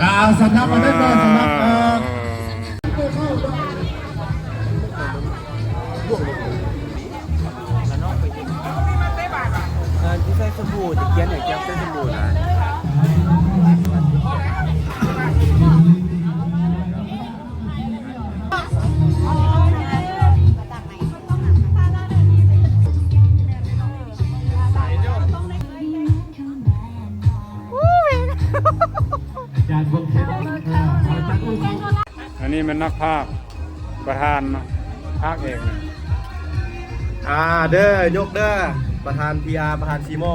ອ່າ ສຳລັບອັນນັ້ນກໍສຳລັບ ເອີ ເອີ ທີ່ໃສ່ສະບູ ຈະຂຽນໃຫ້ແກໃສ່ສະບູນະ. ອັນນີ້ແມ່ນນັກພາກ ປະທານພາກເອກນະ. ອ່າ ເດີ ຍົກເດີ ປະທານພີອາ ປະທານຊີມໍ.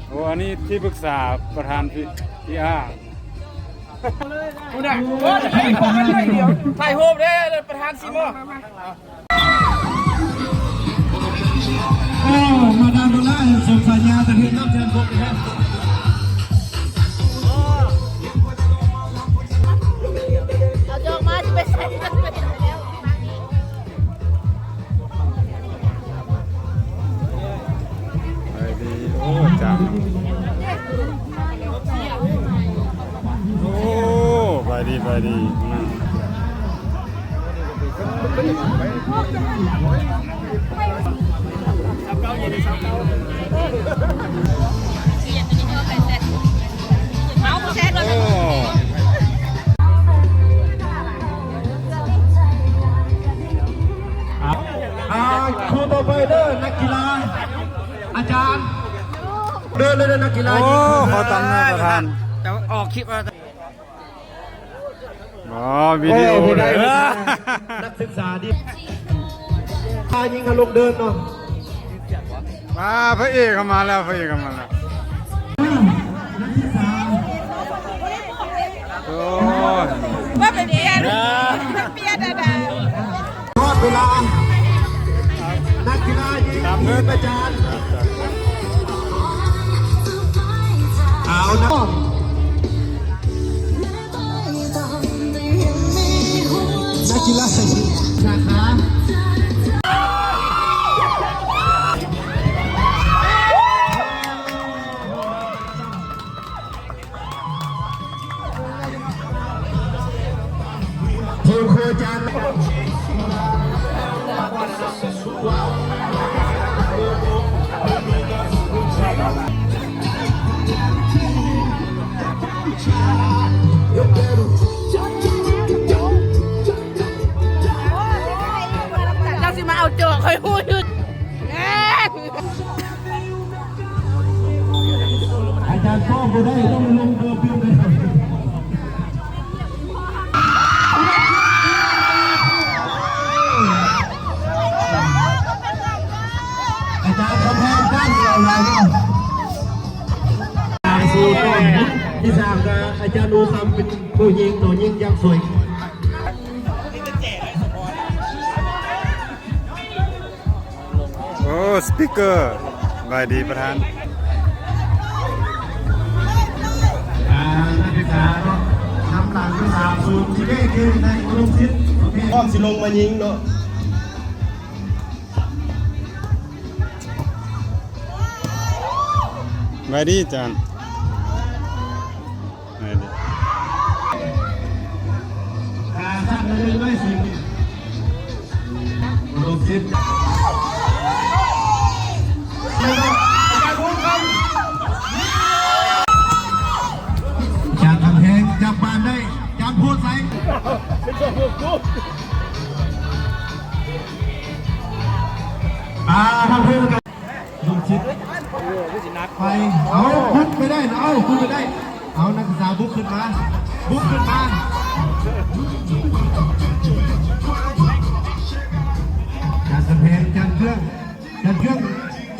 ໂອ້ ອັນນີ້ທີ່ປຶກສາປະທານພີອາ. ພຸ້ນນະ ໂອ້ ຖ່າຍຮູບເດີ ປະທານຊີມໍ. ໂອ້ ມາດາມໂດລາ ສົມສາຍາ ຕະເທດນຳແທນພວກແທ້. ເອົາຈອກມາ ຊິໄປໃສ ໄປດີ. ໂອ້ ຈານ ໂອ້ ໄປດີ ໄປດີ. ອ່າ ຄູ່ຕໍ່ໄປເດີ ນັກກິລາ ອາຈານ ເດີ ເດີ ນັກກິລາ. ໂອ້ ຂໍຕຳແໜ່ງປະທານ ແຕ່ວ່າອອກຄລິບ. ອໍ ວິດີໂອເດີ ນັກສຶກສາດີ ພາຍິງເຂົາລົງເດີ່ນເນາະ. ອ່າ ພະເອກເຂົ້າມາແລ້ວ ພະເອກເຂົ້າມາແລ້ວ. ໂອ້ຍ ວ່າເປັນເປຍ ເປັນເປຍດາດາ. ຮອດເວລາ ນັກກິລາຍິງ ຕາມເດີ່ນ ປະຈານ ເອົານະ ນັກກິລາສາຂາ ໂຄໂຄຈັງ. ເຈົ້າຊິມາເອົາໂຈກ ຂ້ອຍຮູ້ຢູ່. ອາຈານປ້ອມບໍ່ໄດ້ ຕ້ອງລົງເດີ່ນຕື່ມເລີຍ. ອາຈານກຳແພງກັ້ນເອົາຫຼາຍເນາະ. ທີ່ສາມກະອາຈານໂອຄຳເປັນຜູ້ຍິງ ໂຕຍິງຢ່າງສວຍ. ໂອ້ ສະປີກເກີ ສະບາຍດີປະທານ. ອ່າ ນັກສຶກສາເນາະ ນຳຫຼັງຢູ່ ສາມສູນ ທີ່ໄດ້ເກມໃນອຸດົມສິດ ພ້ອມຊິລົງມາຍິງເນາະ. ສະບາຍດີອາຈານ. ຈານກຳແພງ ຈັບບານໄດ້ ຈານໂພດໃສ ອາ ທາງເພື່ອນກັນ. ລູກຊິດໄປ ເອົາ ບຸກໄປໄດ້ນະ ເອົາ ບຸກໄປໄດ້ ເອົາ ນັກສຶກສາບຸກຂຶ້ນມາ ບຸກຂຶ້ນມາ ຈານກຳແພງ ຈານເຄື່ອງ ຈານເຄື່ອງ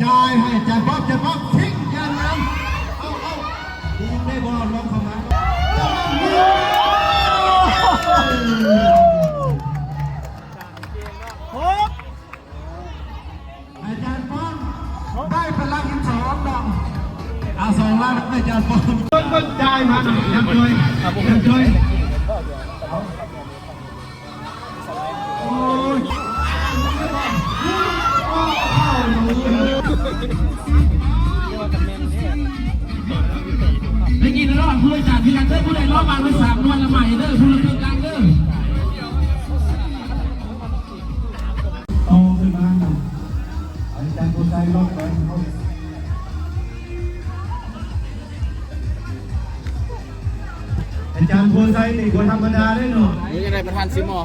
ຈ່າຍໃຫ້ຈານປັອບ ຈານປັອບ ທິງ ຈານງາມ ເອົາ ເອົາ ຍິງໄດ້ບໍ່ ລອງເຂົ້າມາ ອາຈານປ້ອມໄດ້ພະລັງສອງດອກ ເອົາສອງລ້ານໃຫ້ອາຈານປ້ອມ ເບິ່ງ ເບິ່ງຈ່າຍມາ ຍັງໂດຍ ຍັງໂດຍ ໂອ້ຍ ໄດ້ກິນແລ້ວ ຜູ້ອາຈານຄືກັນເດີ ຜູ້ໃດລໍບາດໄວ້ສາມໜ່ວຍລະໃໝເດີ ຜູ້ລະເຄິ່ງລັງເດີ. ຕໍ່ຂຶ້ນມາ ອາຈານໂພໄຊ ລັອກໄວ້ ອາຈານໂພໄຊນີ້ບໍ່ທຳມະດາເດ້ເນາະ. ນີ້ຈະໄດ້ປະທານຊິມໍ.